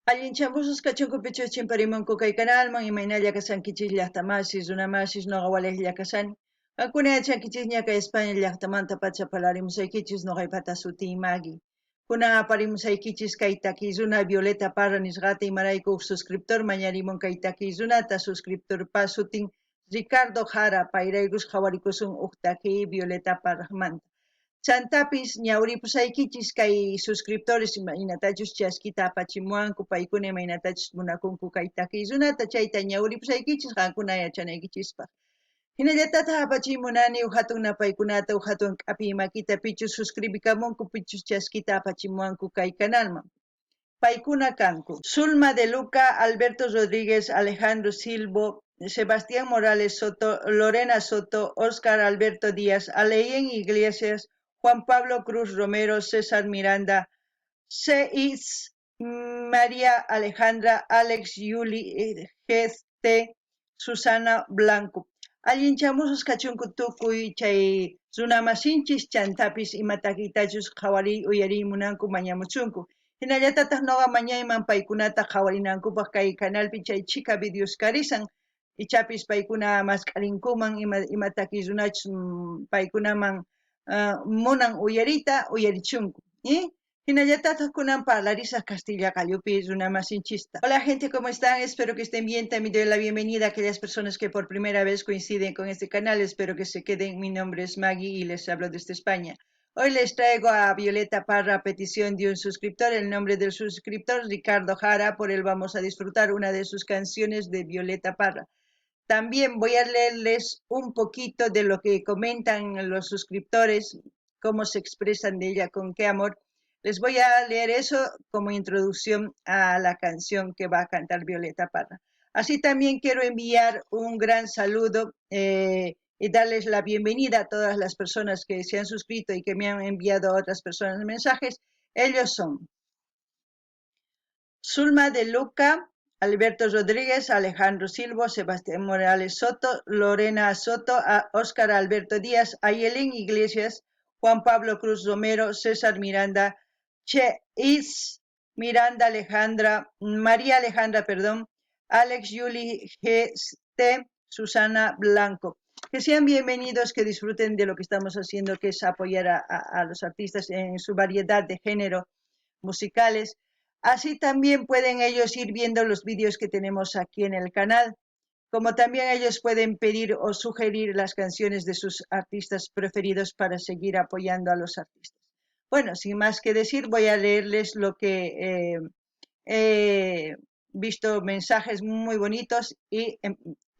Allinchampusus kachunku pichus chimparimunku kay kanalman, imaynalla kashankichis llaqtamasis, runamasis, noqa walejlla kashani. Qankuna yachankichisña kay España llaqtamanta pacha parlarimusaykichis, noqaypata sutiy Maggie. Kunan aparimusaykichis kay takiy runa Violeta Parra nisqata, imarayku uj suscriptor mañarimun kay takiy runata, suscriptorpa sutin Ricardo Jara, payraykus qhawarikusun uj takiy Violeta Parrajmanta. Chantapis ñawripusaykichis kay suscriptores imaynatachus chaskita apachimuwanku, paykuna imaynatachus munakunku kay takiy runata, chayta ñawripusaykichis qankuna yachanaykichispaj. Jinallatataj apachiy munani uj jatun napaykunata, uj jatun k'apiy makita, pichus suscribikamunku, pichus chaskita apachimuwanku kay canalman. Paykuna kanku: Zulma de Luca, Alberto Rodríguez, Alejandro Silvo, Sebastián Morales Soto, Lorena Soto, Oscar Alberto Díaz, Aleyen Iglesias, Juan Pablo Cruz Romero, César Miranda, C. María Alejandra, Alex Yuli, G. T. Susana Blanco. Allinchamusus kachunku tukuy chay runamasinchis, chantapis ima takiytachus qhawariy uyariy munanku mañamuchunku. Jinallatataj noqa mañayman paykunata qhawarinankupaj kay canalpi chay chhika videos karisan, ichapis paykuna mask'arinkuman ima ima takiy runachus paykunaman munan uyariyta uyarichunku. Hinallataq kunan parlarisaq castilla qallupi runamasinchista. Hola gente, ¿cómo están? Espero que estén bien. También doy la bienvenida a aquellas personas que por primera vez coinciden con este canal. Espero que se queden. Mi nombre es Maggie y les hablo desde España. Hoy les traigo a Violeta Parra a petición de un suscriptor. El nombre del suscriptor, Ricardo Jara. Por él vamos a disfrutar una de sus canciones de Violeta Parra. También voy a leerles un poquito de lo que comentan los suscriptores, cómo se expresan de ella, con qué amor. Les voy a leer eso como introducción a la canción que va a cantar Violeta Parra. Así también quiero enviar un gran saludo y darles la bienvenida a todas las personas que se han suscrito y que me han enviado a otras personas mensajes. Ellos son Zulma de Luca, Alberto Rodríguez, Alejandro Silvo, Sebastián Morales Soto, Lorena Soto, Óscar Alberto Díaz, Ayelén Iglesias, Juan Pablo Cruz Romero, César Miranda, Che Is, Miranda Alejandra, María Alejandra, perdón, Alex Yuli G. T., Susana Blanco. Que sean bienvenidos, que disfruten de lo que estamos haciendo, que es apoyar a los artistas en su variedad de género musicales. Así también pueden ellos ir viendo los vídeos que tenemos aquí en el canal, como también ellos pueden pedir o sugerir las canciones de sus artistas preferidos para seguir apoyando a los artistas. Bueno, sin más que decir, voy a leerles lo que he visto, mensajes muy bonitos y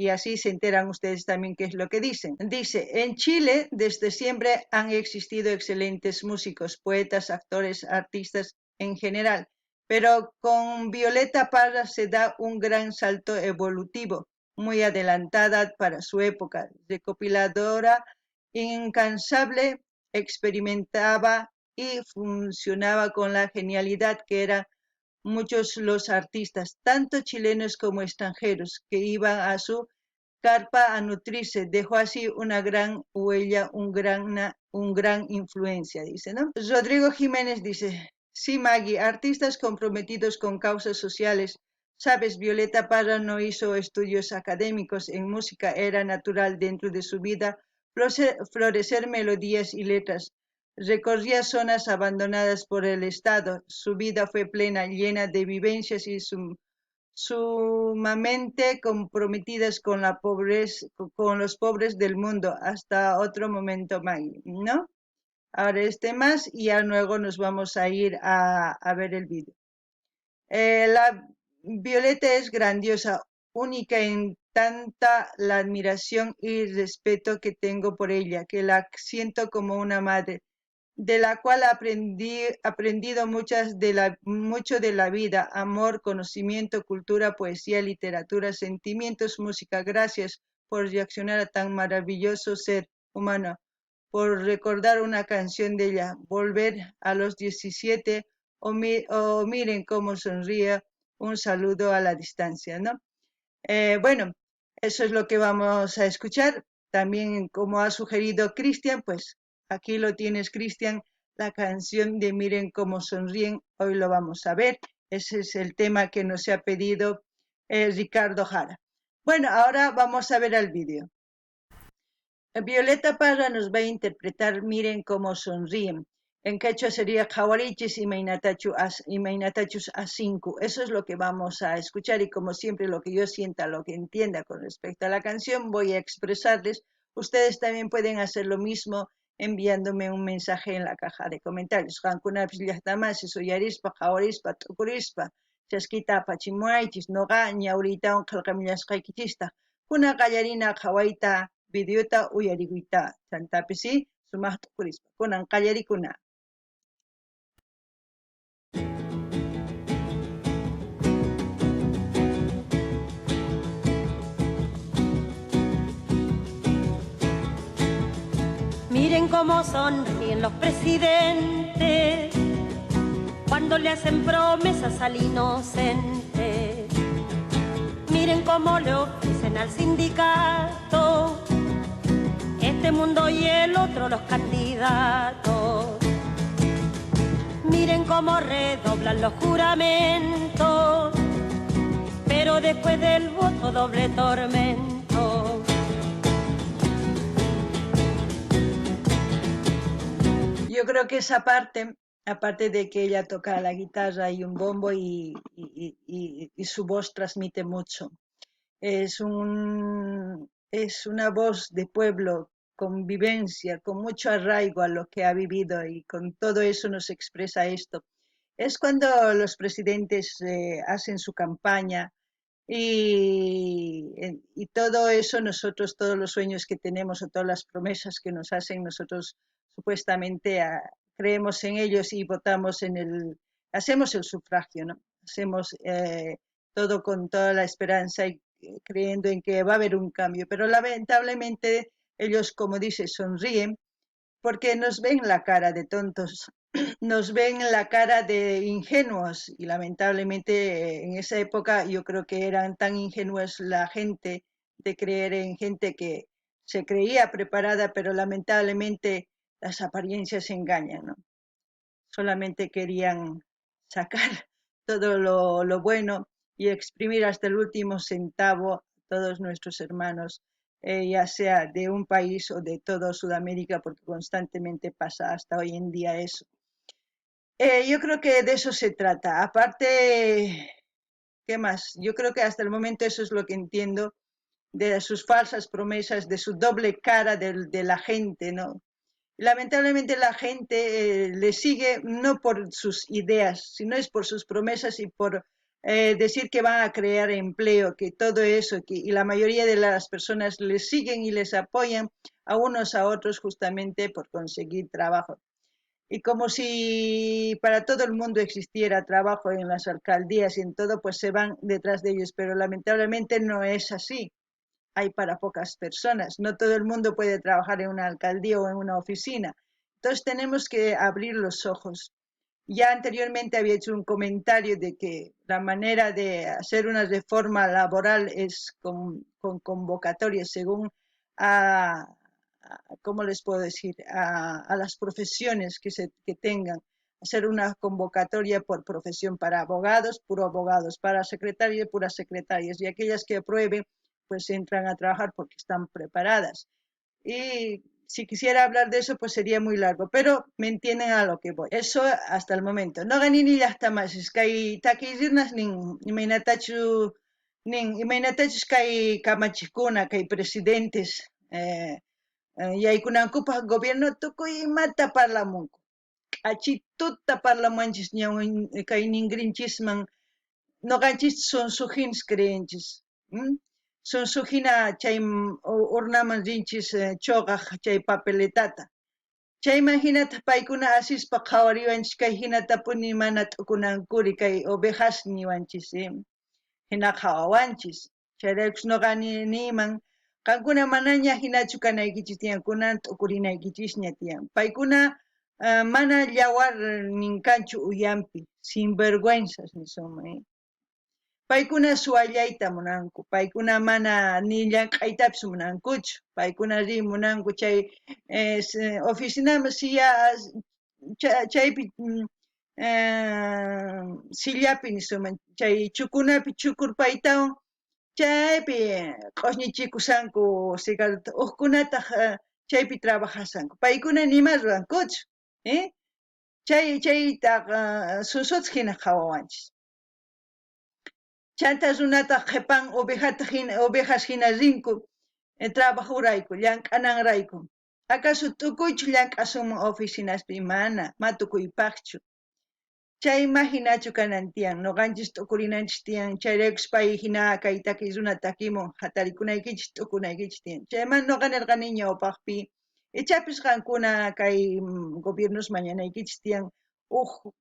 así se enteran ustedes también qué es lo que dicen. Dice, en Chile desde siempre han existido excelentes músicos, poetas, actores, artistas en general, pero con Violeta Parra se da un gran salto evolutivo, muy adelantada para su época, recopiladora incansable, experimentaba y funcionaba con la genialidad que eran muchos los artistas, tanto chilenos como extranjeros, que iban a su carpa a nutrirse. Dejó así una gran huella, un gran influencia, dice, ¿no? Rodrigo Jiménez dice, sí, Maggie, artistas comprometidos con causas sociales. Sabes, Violeta Parra no hizo estudios académicos en música, era natural dentro de su vida florecer melodías y letras. Recorría zonas abandonadas por el Estado. Su vida fue plena, llena de vivencias y sumamente comprometidas con la pobreza, con los pobres del mundo. Hasta otro momento, Maggie, ¿no? Ahora este más y ya luego nos vamos a ir a ver el vídeo. La Violeta es grandiosa, única en tanta la admiración y respeto que tengo por ella, que la siento como una madre, de la cual aprendido mucho de la vida, amor, conocimiento, cultura, poesía, literatura, sentimientos, música. Gracias por reaccionar a tan maravilloso ser humano, por recordar una canción de ella, volver a los 17, o miren cómo sonríe, un saludo a la distancia, ¿no? Bueno, eso es lo que vamos a escuchar. También, como ha sugerido Cristian, pues aquí lo tienes, Cristian, la canción de Miren cómo sonríen. Hoy lo vamos a ver Ese es el tema que nos ha pedido Ricardo Jara. Bueno, ahora vamos a ver el vídeo. Violeta Parra nos va a interpretar Miren cómo sonríen. En quechua sería Qhawarichis imaynatachus asinku. Eso es lo que vamos a escuchar y como siempre lo que yo sienta, lo que entienda con respecto a la canción, voy a expresarles. Ustedes también pueden hacer lo mismo enviándome un mensaje en la caja de comentarios. Qankunapis llaqtamasis uyarispa, qhawarispa, t'ukurispa, chaskita apachimuwaychis, noqa ñawriytawan qillqamullasqaykichistaq. Kunan qallarina qhawayta, videota uyarikuyta, chantapis sumaq t'ukurispa. Kunan qallarikuna. Miren cómo sonríen los presidentes cuando le hacen promesas al inocente. Miren cómo le ofrecen al sindicato este mundo y el otro los candidatos. Miren cómo redoblan los juramentos, pero después del voto doble tormento. Yo creo que esa parte, aparte de que ella toca la guitarra y un bombo y su voz transmite mucho. Es una voz de pueblo con vivencia, con mucho arraigo a lo que ha vivido y con todo eso nos expresa esto. Es cuando los presidentes hacen su campaña y todo eso nosotros, todos los sueños que tenemos o todas las promesas que nos hacen, nosotros supuestamente creemos en ellos y votamos hacemos el sufragio, ¿no? Hacemos todo con toda la esperanza y creyendo en que va a haber un cambio, pero lamentablemente ellos, como dice, sonríen porque nos ven la cara de tontos, nos ven la cara de ingenuos y lamentablemente en esa época yo creo que eran tan ingenuos la gente de creer en gente que se creía preparada, pero lamentablemente las apariencias engañan, ¿no? Solamente querían sacar todo lo bueno y exprimir hasta el último centavo a todos nuestros hermanos, ya sea de un país o de toda Sudamérica, porque constantemente pasa hasta hoy en día eso. Yo creo que de eso se trata. Aparte, ¿qué más? Yo creo que hasta el momento eso es lo que entiendo de sus falsas promesas, de su doble cara de la gente, ¿no? Lamentablemente la gente le sigue no por sus ideas, sino es por sus promesas y por decir que van a crear empleo, que todo eso, y la mayoría de las personas les siguen y les apoyan a unos a otros justamente por conseguir trabajo. Y como si para todo el mundo existiera trabajo en las alcaldías y en todo, pues se van detrás de ellos, pero lamentablemente no es así. Hay para pocas personas, no todo el mundo puede trabajar en una alcaldía o en una oficina. Entonces tenemos que abrir los ojos. Ya anteriormente había hecho un comentario de que la manera de hacer una reforma laboral es con convocatorias según a ¿cómo les puedo decir? A las profesiones que tengan. Hacer una convocatoria por profesión para abogados, puro abogados, para secretarios, puras secretarias, y aquellas que aprueben, pues entran a trabajar porque están preparadas. Y si quisiera hablar de eso, pues sería muy largo, pero me entienden a lo que voy. Eso hasta el momento. Noqa nini llaqtamasis kay takiy nin imaynatachu nin imaynatachus kay kamachikuna, kay presidentes yaykunankupaq gobierno tukuy imata parlamunku. K'achituta parlamuwanchis kay ningrinchisman noqanchis sonsojinas creenchis. Sonsojina chay urnaman rinchis choqaq chay papeletata. Chayman hinata paykuna asispa qhawariwanchis kay hinatapuni mana t'ukunankuri kay ovejas niwanchis, hina qhawawanchis. Chayraykus noqa niyman qankuna manaña hinachu kanaykichis tiyan, kunan t'ukurinaykichisña tiyan. Paykuna mana yawar ninkanchu uyampi, sinvergüenzas nisunman. Paykuna suwallayta munanku, paykuna mana ni llank'aytapis munankuchu, paykuna ri munanku chay oficinaman siya chaypi Sillapi nisunman chay chukunapi chukurpaytawan chaypi q'osñichikushanku cigarrota, hukkunataq chaypi trabajashanku, paykuna nima ruwankuchu, eh? Chay chaytaqa susuta hina qhawawanchis. Chanta runataq qhepan ovejata hina ovejas hina rinku trabajorayku, llank'ananrayku. Acaso tukuychu llank'asunman oficinaspi? Mana, ma tukuypaqchu. Chay ma hinachu kanan tiyan, noqanchis t'ukurinanchis tiyan, chayraykus pay hina kay takiy runa takimun, hatarikunaykichis t'ukunaykichis tiyan. Chayman noqa nirqani ñawpaqpi, ichapis qankuna kay gobiernos mañanaykichis tiyan uj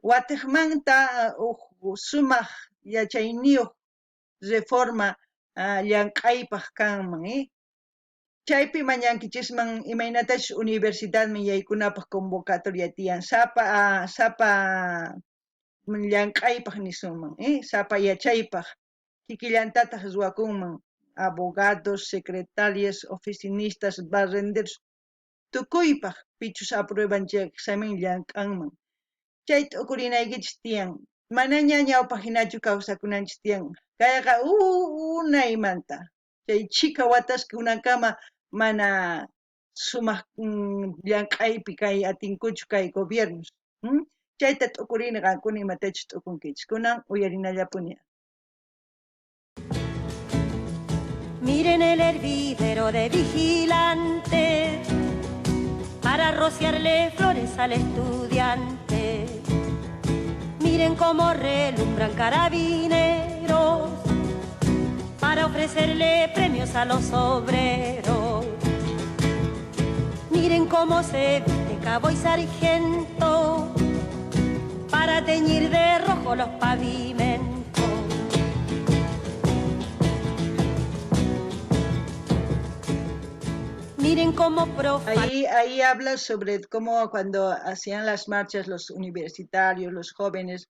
watejmanta uj sumaq yachayniyuq reforma llank'aypaq kanman. Chaypi mañankichisman imaynatachus universidadman yaykunapaq convocatoria tiyan, sapa sapa llank'aypaq nisunman, sapa yachaypaq kikillantataq ruwakunman abogados, secretarias, oficinistas, barrenderos, tukuypaq pichus aprueban chay examen llank'anman. Chay t'ukurinaykichis tiyan, manaña ñawpaq hinachu kawsakunanchis tiyan, kayqa unaymanta chay chhika watas kunankama mana sumaq llank'aypi kay atinkuchu kay gobiernos. Chayta t'ukurini qankuna imatachus t'ukunkichis. Kunan uyarinallapuni. Miren el hervidero de vigilantes para rociarle flores al estudiante. Miren cómo relumbran carabineros para ofrecerle premios a los obreros. Miren cómo se viste cabo y sargento para teñir de rojo los pavimentos. Miren cómo profa... Ahí habla sobre cómo cuando hacían las marchas los universitarios, los jóvenes,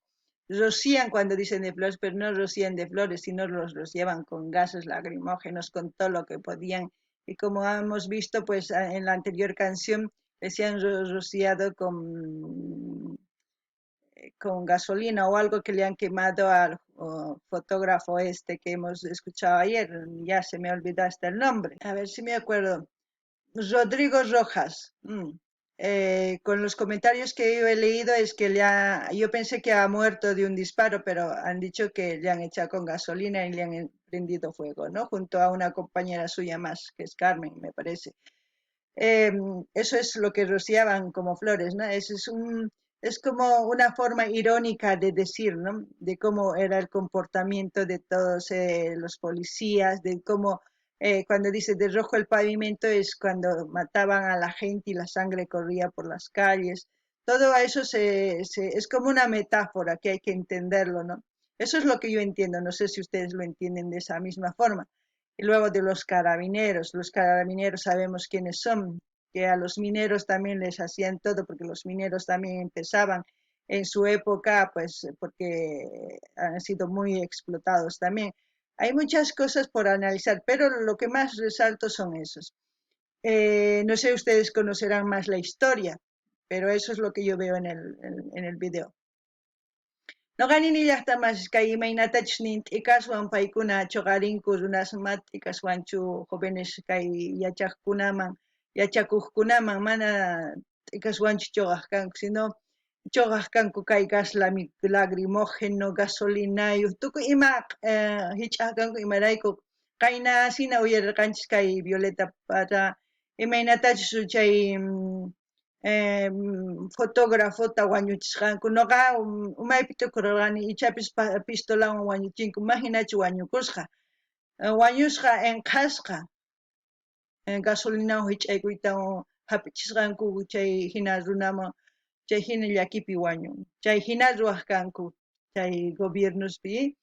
rocían cuando dicen de flores, pero no rocían de flores, sino los rociaban con gases lacrimógenos, con todo lo que podían. Y como hemos visto, pues en la anterior canción les han rociado con gasolina o algo que le han quemado al fotógrafo este que hemos escuchado ayer. Ya se me olvidó hasta el nombre. A ver si me acuerdo. Rodrigo Rojas. Con los comentarios que yo he leído es que yo pensé que ha muerto de un disparo, pero han dicho que le han echado con gasolina y le han prendido fuego, ¿no? Junto a una compañera suya más, que es Carmen, me parece. Eso es lo que rociaban como flores, ¿no? Eso es como una forma irónica de decir, ¿no? De cómo era el comportamiento de todos los policías, de cómo cuando dice de rojo el pavimento es cuando mataban a la gente y la sangre corría por las calles. Todo eso es como una metáfora que hay que entenderlo, ¿no? Eso es lo que yo entiendo, no sé si ustedes lo entienden de esa misma forma. Y luego de los carabineros sabemos quiénes son, que a los mineros también les hacían todo, porque los mineros también empezaban en su época, pues porque han sido muy explotados también. Hay muchas cosas por analizar, pero lo que más resalto son esos. No sé, ustedes conocerán más la historia, pero eso es lo que yo veo en el video. Noqa nini llaqta masis kay imaynatachus nin t'ikaswan paykuna chuqarinku runasma t'ikaswanchu jóvenes kay yachaqkunaman yachakuqkunaman mana t'ikaswanchu chuqaq kanku, sino chuqaq kanku kay gas lacrimógeno, gasolinayuq, tukuy ima hich'aq kanku imarayku qayna hina uyarirqanchis kay Violeta Parra imaynatachus chay fotógrafota wañuchisqanku. Noqa umaypi tukurarqani ichapis pistolawan wañuchinku, ma hinachu wañukusqa. Wañusqa enqhasqa gasolinawan hich'aykuytawan hap'ichisqanku chay hina runaman chay hina llakipi wañun. Chay hina ruwaq kanku chay gobiernospi.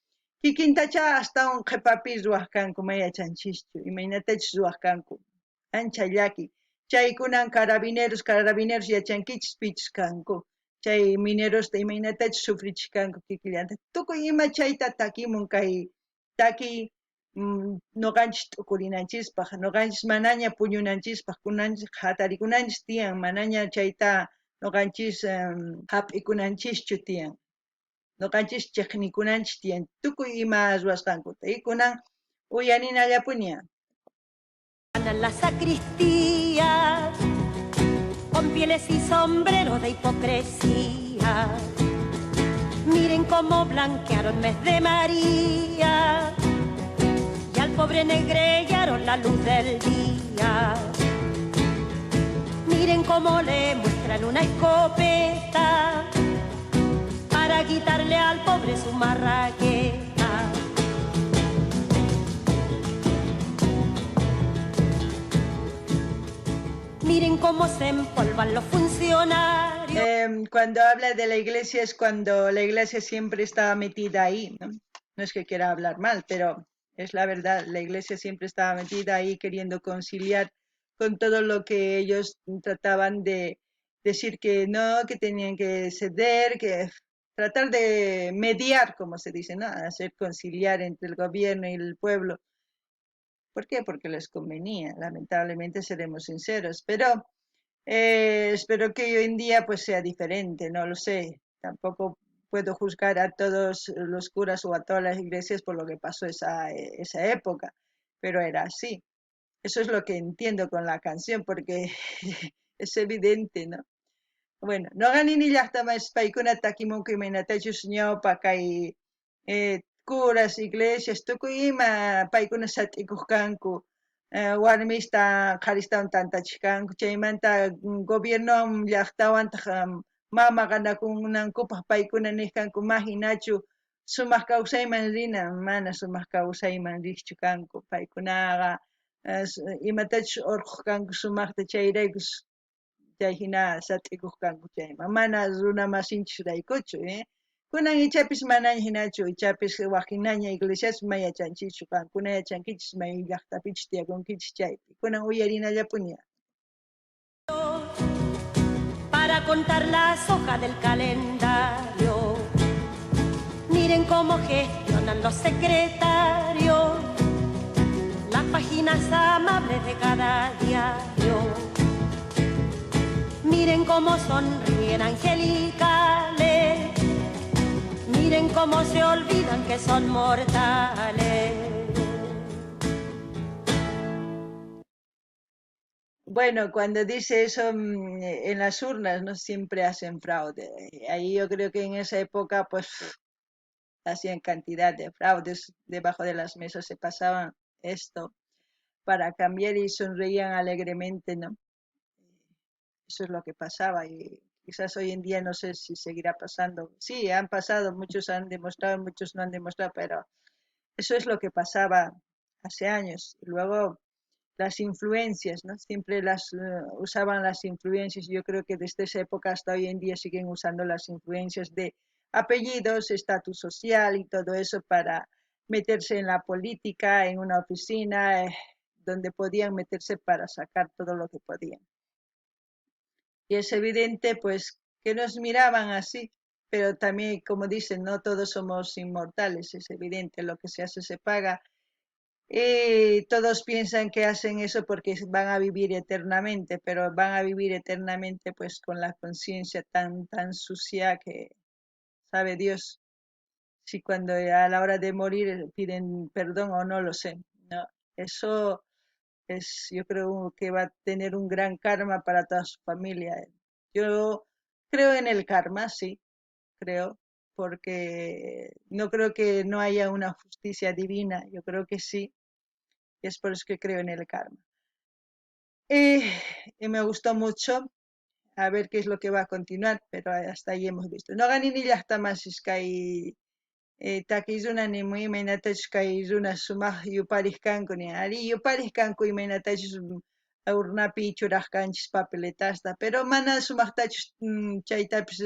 Kikintacha astawan qhipapi ruwaq kanku, ma yachanchischu imaynatachus ruwaq kanku. Ancha llaki. Chaykunan carabineros, carabineros yachankichis pichus kanku. Chay minerosta imaynatachus sufrichis kanku kikillanta. Tukuy ima chayta takimun kay takiy noqanchis t'ukurinanchispaq, noqanchis manaña puñunanchispaq, kunanchis hatarikunanchis tiyan, manaña chayta Noqanchis jap'ikunanchischu tiyan. Noqanchis chejnikunanchis tiyan tukuy ima ruwasqankuta. Y kunan uyarinallapuni. La sacristía con pieles y sombreros de hipocresía. Miren cómo blanquearon mes de María y al pobre negrellaron la luz del día. Miren cómo le muestran una escopeta para quitarle al pobre su marraqueta. Miren cómo se empolvan los funcionarios. Cuando habla de la iglesia es cuando la iglesia siempre estaba metida ahí, ¿no? No es que quiera hablar mal, pero es la verdad, la iglesia siempre estaba metida ahí queriendo conciliar con todo lo que ellos trataban de decir que no, que tenían que ceder, que tratar de mediar, como se dice, ¿no? Hacer conciliar entre el gobierno y el pueblo. ¿Por qué? Porque les convenía, lamentablemente, seremos sinceros, pero espero que hoy en día pues sea diferente, no lo sé, tampoco puedo juzgar a todos los curas o a todas las iglesias por lo que pasó esa época, pero era así. Eso es lo que entiendo con la canción, porque es evidente, ¿no? Bueno, noqa nini llaqta masis paykuna takimunku imaynatachus ñawpa kay curas, iglesias, tukuy ima paykuna sat'ikuq kanku, warmista qharistawan tantachik kanku, chaymanta gobierno llaqtawantaq mama ganakunankupaq paykuna niq kanku ma hinachu sumaq kawsayman rina, mana sumaq kawsayman riqchu kanku, paykunaqa imatachus urqhuq kanku sumaqta chayraykus chay hina sat'ikuq kanku chayman, mana runa masinchis raykuchu. Kunan ichapis manaña hinachu, ichapis waj hinaña iglesias ma yachanchischu, qankuna yachankichis may llaqtapichus tiyakunkichis chaypi, kunan uyarinallapuni. Para contar las hojas del calendario, miren cómo gestionan los secretarios las páginas amables de cada diario. Miren cómo sonríen angelicales, miren cómo se olvidan que son mortales. Bueno, cuando dice eso, en las urnas no siempre hacen fraude. Ahí yo creo que en esa época pues hacían cantidad de fraudes, debajo de las mesas se pasaban esto para cambiar y sonreían alegremente, ¿no? Eso es lo que pasaba y quizás hoy en día no sé si seguirá pasando. Sí, han pasado, muchos han demostrado, muchos no han demostrado, pero eso es lo que pasaba hace años. Y luego las influencias, ¿no? Siempre las usaban las influencias. Yo creo que desde esa época hasta hoy en día siguen usando las influencias de apellidos, estatus social y todo eso para meterse en la política, en una oficina, donde podían meterse para sacar todo lo que podían. Y es evidente, pues, que nos miraban así, pero también, como dicen, no todos somos inmortales, es evidente, lo que se hace se paga. Y todos piensan que hacen eso porque van a vivir eternamente, pero van a vivir eternamente pues con la conciencia tan sucia que sabe Dios si cuando a la hora de morir piden perdón o no lo sé, ¿no? Eso es, yo creo que va a tener un gran karma para toda su familia. Yo creo en el karma, sí, creo, porque no creo que no haya una justicia divina, yo creo que sí, y es por eso que creo en el karma. Y me gustó mucho, a ver qué es lo que va a continuar, pero hasta ahí hemos visto. Noqa nini llaqta masis kay takiy runa nimuy imaynatachus kay runa sumaq yupariq kanku ni ari yupariq kanku imaynatachus urnapi churaq kanchis papeletasta, pero mana sumaqtachus chaytapis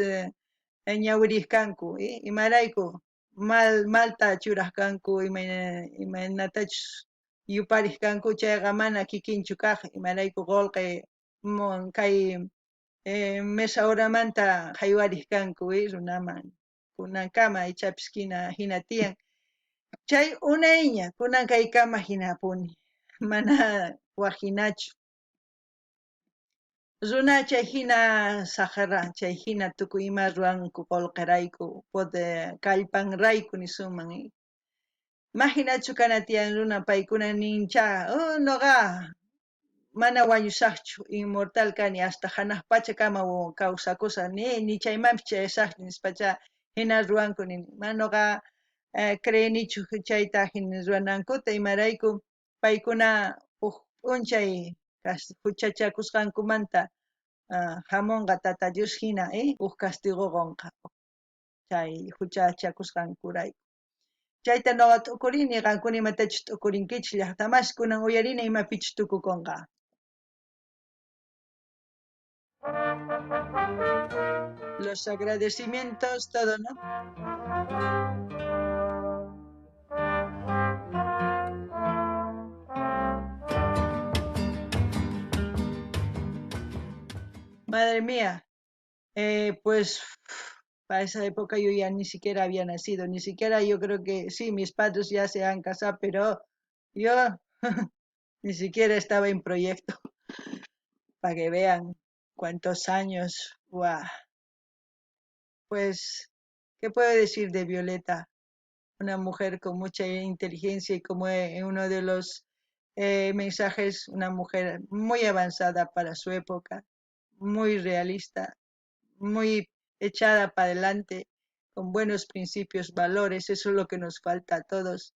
ñawiriq kanku, imarayku malta churaq kanku imaynatachus yupariq kanku chayqa mana kikinchu kaq, imarayku qullqi kay mesa horamanta haywariq kanku runaman kunankama ichapis hina tiyan. Chay unayña kunan kaykama hinapuni, mana waj hinachu. Runa chay jina sajra, chay jina tukuy ima ruwanku qolqerayku, kallpanrayku nisunman. Imaginachu kana tiyan runa paykuna ninchá, oh, noqa mana wañusajchu, inmortal kani, hasta janaj pachakama kawsakusaj, ni chaymanpis chayasajchu nispachá jina ruwanku nini. Mana noqa creenichu chayta jina ruwanankuta, imarayku paykuna uj p'unchay juchachakusqankumanta jamonqa Tata Dios jina, uj castigo qonqa chay juchachakusqankurayku. Chayta noqa t'ukurini, qankuna imatachus t'ukurinkichis llajtamasi, kunan uyarina imapichus tukukonqa. Los agradecimientos, todo, ¿no? Madre mía, pues para esa época yo ya ni siquiera había nacido, ni siquiera yo creo que sí, mis padres ya se han casado, pero yo ni siquiera estaba en proyecto. Para que vean cuántos años. ¡Guau! Pues, ¿qué puedo decir de Violeta? Una mujer con mucha inteligencia y como en uno de los mensajes, una mujer muy avanzada para su época, muy realista, muy echada para adelante, con buenos principios, valores, eso es lo que nos falta a todos.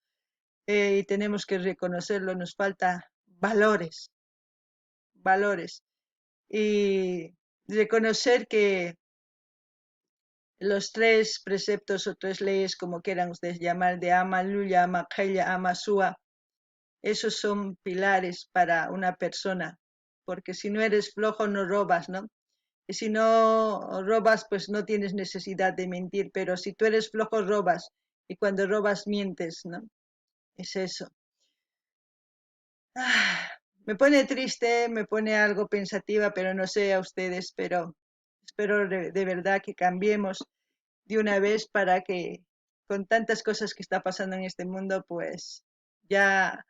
Y tenemos que reconocerlo, nos falta valores, valores. Y reconocer que los tres preceptos o tres leyes, como quieran ustedes llamar, de ama llulla, ama qhella, ama suwa, esos son pilares para una persona, porque si no eres flojo no robas, ¿no? Y si no robas, pues no tienes necesidad de mentir, pero si tú eres flojo, robas, y cuando robas, mientes, ¿no? Es eso. Me pone triste, me pone algo pensativa, pero no sé a ustedes, pero espero de verdad que cambiemos de una vez para que con tantas cosas que está pasando en este mundo, pues ya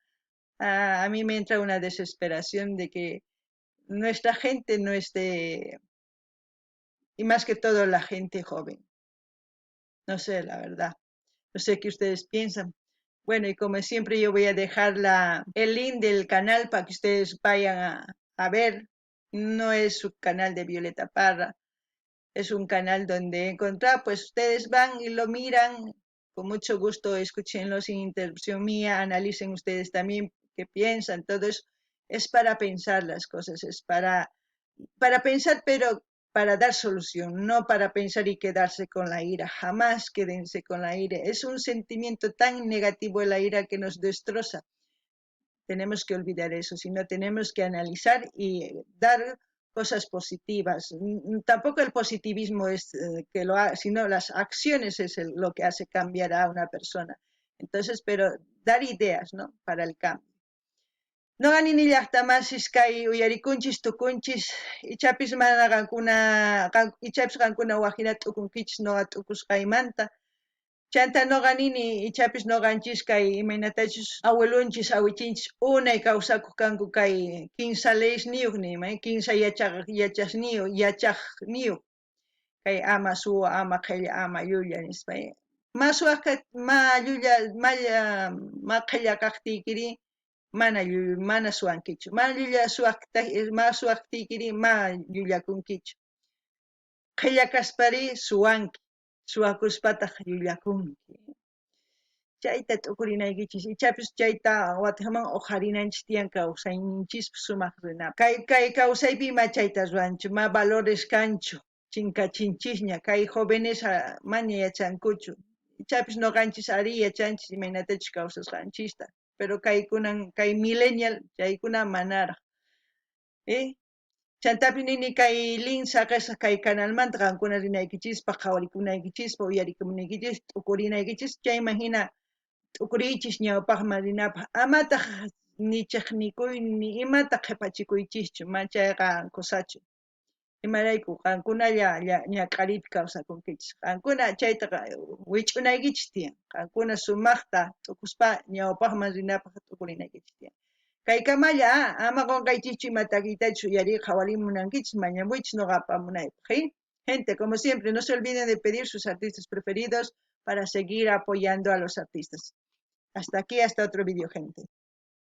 a mí me entra una desesperación de que nuestra gente no esté, y más que todo la gente joven. No sé, la verdad. No sé qué ustedes piensan. Bueno, y como siempre yo voy a dejar el link del canal para que ustedes vayan a ver. No es su canal de Violeta Parra, es un canal donde encontrar, pues ustedes van y lo miran, con mucho gusto escúchenlo sin interrupción mía, analicen ustedes también qué piensan, todo eso es para pensar las cosas, es para pensar, pero para dar solución, no para pensar y quedarse con la ira. Jamás quédense con la ira. Es un sentimiento tan negativo la ira que nos destroza. Tenemos que olvidar eso, sino tenemos que analizar y dar cosas positivas. Tampoco el positivismo es que lo haga, sino las acciones es lo que hace cambiar a una persona. Entonces, pero dar ideas, ¿no?, para el cambio. Noqa nini llaqtamasis kay uyarikunchis tukunchis, ichapis mana qankuna, ichapis qankuna wajina t'ukunkichis noqa t'ukusqaymanta. Chanta noqa nini, ichapis noqanchis kay imaynatachus abuelunchis, awichinchis unay kawsakuq kanku kay kinsa leysniyuq niyman, kinsa yachasniyuq, yachaqniyuq, kay ama suwa, ama qhella, ama llulla nispa. Ma suwaq, ma llulla, ma qhella kaqtiykiri, mana llulla, mana suwankichu. Ma llulla suwaq, ma suwaqtiykiri, ma llullakunkichu. Qhella kaspari suwanki, suwakuspataq llullakunki. Chayta t'ukurinaykichis, ichapis chayta watiqman uqharinanchis tiyan kawsayninchispi sumaq rinapaq. Kay kawsaypi ima chayta ruwanchu, ma valores kanchu, chinkachinchisña, kay jóvenes mana yachankuchu. Ichapis noqanchis ari yachanchis imaynatachus kawsasqanchista, pero kaykunan, kay millennial, chaykuna manaraq. Chantapis nini kay link saqesaq kay canalmanta qankuna rinaykichispaq, qhawarikunaykichispa, uyarikunaykichis, t'ukurinaykichis, chayman hina t'ukuriychis ñawpaqman rinapaq. Amataq ni chiqnikuy ni imata qhipachikuychischu, ma chayqa kusachu. Imarayku qankunalla ñak'ariypi kawsakunkichis. Qankuna chaytaqa wich'unaykichis tiyan. Qankuna sumaqta t'ukuspa ñawpaqman rinapaq t'ukurinaykichis tiyan. Kaykamalla, ama qonqaychischu ima takiytachus uyariy qhawariy munankichis, mañamuychis noqa apamunaypaq. Gente, como siempre, no se olviden de pedir sus artistas preferidos para seguir apoyando a los artistas. Hasta aquí, hasta otro vídeo, gente.